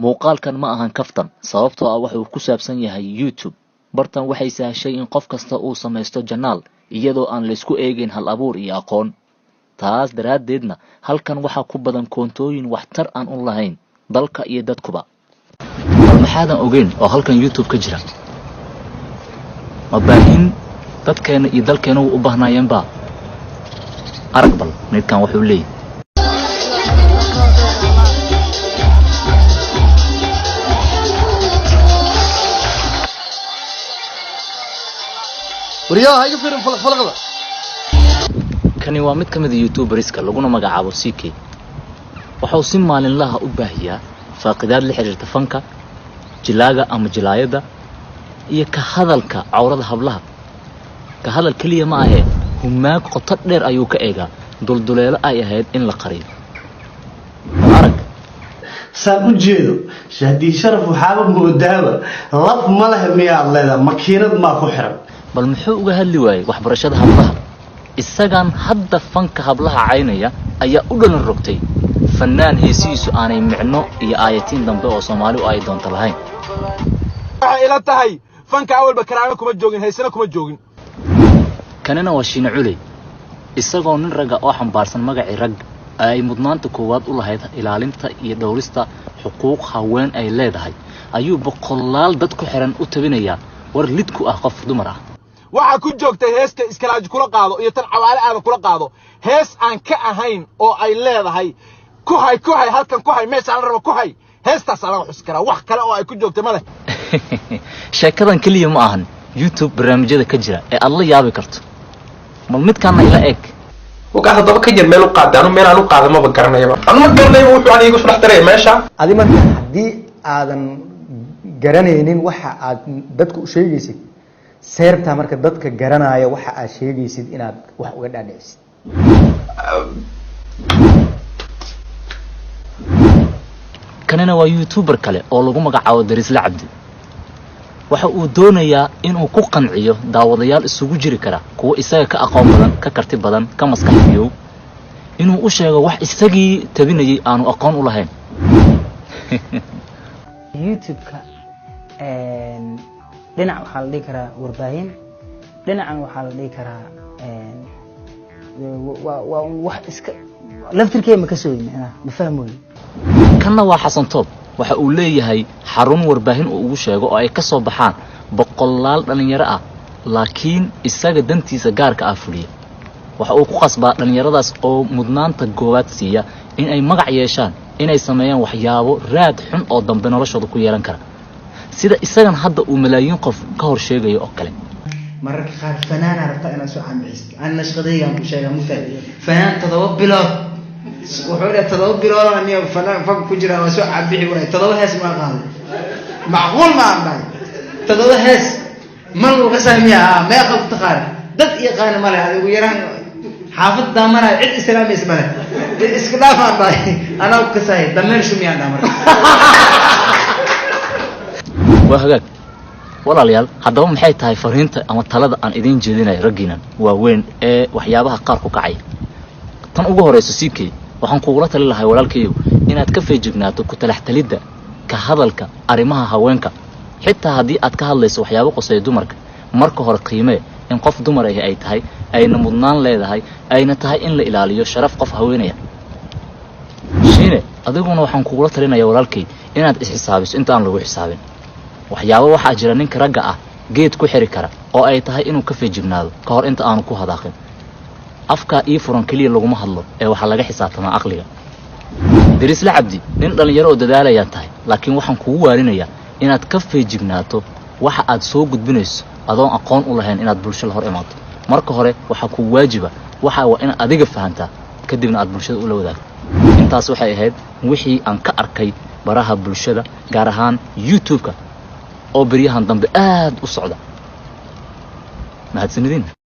Muuqaalkan ma ahan kaftan, sababtoo ah wuxuu ku saabsan yahay YouTube. Bartan waxay sahashay in qof kasta uu samaysto channel, iyadoo aan laysku eegayn hal abuur iyo aqoon. Taas daraaddeedna halkan waxaa ku badan koontooyin waxtar aan u lahayn dalka iyo dadkuba. Bal maxaadan ogeyn oo halkan YouTube ka jira? Ma baahin dadkeena iyo dalkeena u baahnaayeenba? Arag bal midkan wuxuu leeyahy. Waryaa, ha iga fiirin falaq falaqda. Kani waa mid ka mid a YouTuberiska laguna magacaabo CK. Waxauu si maalinlaha u baahiyaa faaqidaad la xiriirta fanka, jilaaga ama jilaayadda iyo ka hadalka cawrada hablaha. Ka hadal keliya ma ahee, humaag qoto dheer ayuu ka eegaa dulduleelo ay ahayd in la qariyo. Bal arag. Saan u jeedo, Shahdii Sharaf waxaaba moodaaba laf ma leh miyaad leedahay? Makiinad maa ku xiran? Bal muxuu uga hadli waayey waxbarashada hablaha? Isagan hadda fanka hablaha caynaya ayaa u dhalan rogtay fannaan heesihiisu aanay micno iyo aayatiin dambe oo Soomaali u ay doonto lahayn. Waxay ila tahay fanka awalba karaamo kuma joogin, haysana kuma joogin. Kanina waa Shiine Culey, isagoo nin ragga oo xambaarsan magacii rag ay mudnaanta koowaad u lahayd ilaalinta iyo dhowrista xuquuq haween ay leedahay, ayuu boqolaal dad ku xiran u tabinayaa war lid ku ah qof dumar ah. Waxaa ku joogtay heesta Iskalaaji kula qaado iyo tan Cawaale Aadan kula qaado. Hees aan ka ahayn oo ay leedahay ku hay, ku hay, halkan ku hay, meeshaan la rabo ku hay, heestaasaa laga xusi karaa. Wax kale oo ay ku joogtay ma leh. Sheekadan keliya ma ahan YouTube barnaamijyada ka jira ee aad la yaabi karto. Bal midkaana ila eg. Wakaas haddaba ka yar meel u qaaday, anu meel aan u qaada maba garanayaba, anu ma garanayba wuxuu aniga igu soo dhex daraya meesha. Adi marka haddii aadan garanaynin waxa aad dadka u sheegaysid, seertaa marka dadka garanaya waxa aad sheegaysid inaad wax uga dhaadhicisid. Kanina waa YouTuber kale oo lagu magacaabo Darisle Cabdi. Waxa uu doonayaa inuu ku qanciyo daawadayaal isugu jiri kara kuwo isaga ka aqoon badan, ka karti badan, ka maskax fiyow, inuu u sheego wax isagii tabinayay aanu aqoon u lahayn. YouTube-ka dhinac waxaa la dhihi karaa warbaahin, dhinacan waxaa la dhihi karaa waa un wax iska laftirkeeda ma ka sooyi, micnaha ma fahmoyo. Kanna waa Xasan Toob. Waxa uu leeyahay xarun warbaahin uu ugu sheego oo ay ka soo baxaan boqolaal dhallinyaro ah, laakiin isaga dantiisa gaarka ah fuliya. Waxa uu ku qasbaa dhallinyaradaas oo mudnaanta goowaad siiya in ay magac yeeshaan inay sameeyaan waxyaabo raad xun oo dambe noloshooda ku yeelan kara, sida isagan hadda uu malaayiin qof ka hor sheegayo oo kale. Mararka qaar fanaana rabtaa inaad soo caanbixisid. Ani nashqadaygaan ku sheegaa, mugtahay, fanaan 7 bilood wuxuu dhahay, 7 bilood aniga fanaan fanka ku jira, waa soo caanbixi waay, 7 hees maa qaaday, macquul ma aan dhahay, 7 hees man lagu kasahmiya meeqa ku taqaana, dad yaqaana male, adigu yaraan xaafad daamanaya, cid islaamaysa male, iska dhaafaan dhahay, anaa ku kasahay dameer shumiyaan dhaha marka. Waa hagaag, walaalayaal. Haddaba maxay tahay fariinta ama talada aan idiin jeedinayo raggiinan waaweyn ee waxyaabaha qaar ku kacaya? Tan ugu horayso, CK, waxaan kugula tali lahay, walaalkayow, inaad ka feejignaato ku talaxtalidda ka hadalka arrimaha haweenka. Xitaa haddii aad ka hadlayso waxyaabo qoseeya dumarka, marka hore qiimee in qof dumar ahi ay tahay, ayna mudnaan leedahay, ayna tahay in la ilaaliyo sharaf qof haweenaya. Shiine, adiguna waxaan kugula talinayaa, walaalkay, inaad isxisaabiso intaan lagu xisaabin. Waxyaabo waxaa jira ninka ragga ah geed ku xiri kara oo ay tahay inuu ka feejignaado ka hor inta aanu ku hadaaqin. Afkaa ii furan keliya laguma hadlo ee waxaa laga xisaabtamaa aqliga. Darisle Cabdi, nin dhallinyaro oo dadaalayaa tahay, laakiin waxaan kugu waarinayaa inaad ka feejignaato waxa aad soo gudbinayso adoon aqoon u lahayn inaad bulsho la hor imaato. Marka hore waxaa kugu waajiba waxa waa inaad adiga fahantaa, kadibna aad bulshada ula wadaagto. Intaas waxay ahayd wixii aan ka arkay baraha bulshada, gaar ahaan YouTube-ka oo beryahan dambe aad u socda. Mahadsanidin.